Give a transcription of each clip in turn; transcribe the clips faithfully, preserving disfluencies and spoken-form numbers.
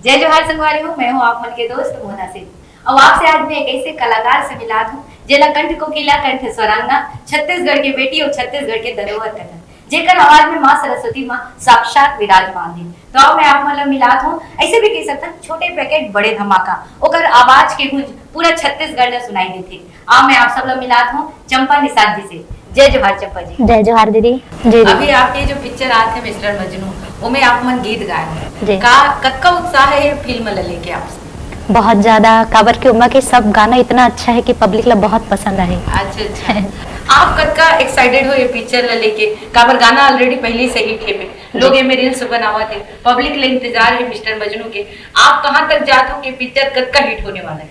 जय जोहार संगवारी हो, मैं हूँ आप मन के दोस्त मोहना सिंह। अब आपसे आज मैं एक ऐसे कलाकार से मिलात हूँ, जेला कंठ कोकिला, कंठ स्वरांगना, छत्तीसगढ़ के बेटी और छत्तीसगढ़ के धरोहर कथन, जेकर आवाज में माँ सरस्वती माँ साक्षात विराजमान है। तो अब मैं आप मन ला मिलात हूँ, ऐसे भी कह सकता हूँ, छोटे पैकेट बड़े धमाका, ओकर आवाज के गूंज पूरा छत्तीसगढ़ ला सुनाई देथे। अब मैं आप सब ला मिलात हूँ चंपा निषाद जी से। जय जोहार चंपा जी। जय जोहार दीदी। जी दीदी। अभी आपके जो पिक्चर आत हे मिस्टर मजनू, ओमे आप मन गीत गाए हो। जी। का, कतका उत्साह है ये फिल्म ला लेके आप? बहुत ज्यादा, काबर के ओमा के सब गाना इतना अच्छा है कि पब्लिक ला बहुत पसंद आए। अच्छा, अच्छा। आप कतका एक्साइटेड हो ये पिक्चर ला लेके? काबर गाना ऑलरेडी पहले से हिट है, लोग एमे रील्स बनावत हे, पब्लिक ला इंतजार है मिस्टर मजनू के। आप कहाँ तक जात हो कि पिक्चर कतका हिट होने वाला है?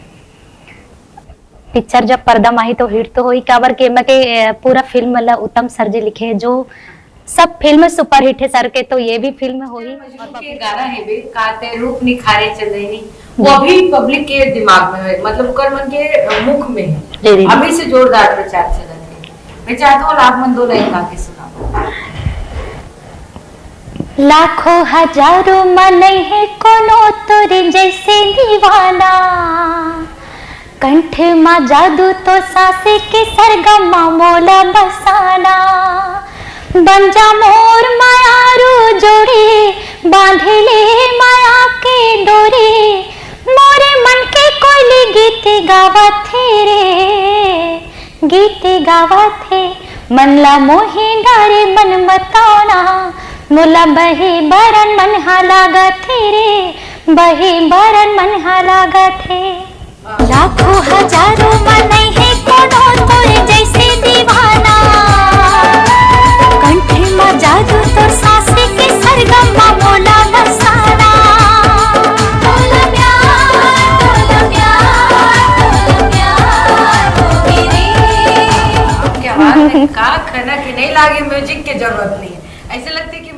पिक्चर जब पर्दा म आही तो हिट तो होही, काबर के एमा के, अ, पूरा फिल्म ला उत्तम सर जी लिखे हे, जो सब फिल्म सुपरहिट है सर के, तो ये भी फिल्म होही। मजनू के गाना है बे, का ते रूप निखारे चंदैनी, वो अभी पब्लिक के दिमाग में है, मतलब ओकर मन के, अ, मुख में है। जी, जी, जी। अभी से जोरदार प्रचार चलत है। मैं चाहता हूँ आप मन दो लाइन गा के सुनाओ। लाखों हजारों म नइ हे कोनो तोरे जैसे दीवाना, कंठ म जादू तो सांस के सरगम म मोला बसाना। बन जा मोर मयारू जोड़ी, बांध ले मया के डोरी, मोरे मन के कोयली गीत गावत हे रे, गीत गावत हे। मन ला मोहे डारे मन बतावना, मोला बहे बरन मन हा लागत हे रे, बहे बरन मन हा लागत हे। लाखों हजारों म नइ हे कोनो तोरे जैसे दीवाना, कंठ म जादू तोर सांस के सरगम म मोला बसाना। बोला प्यार, बोला प्यार, बोला प्यार होगे रे। आपके आवाज में का खनक है, नहीं लागे म्यूजिक के जरूरत नहीं है, ऐसे लगते कि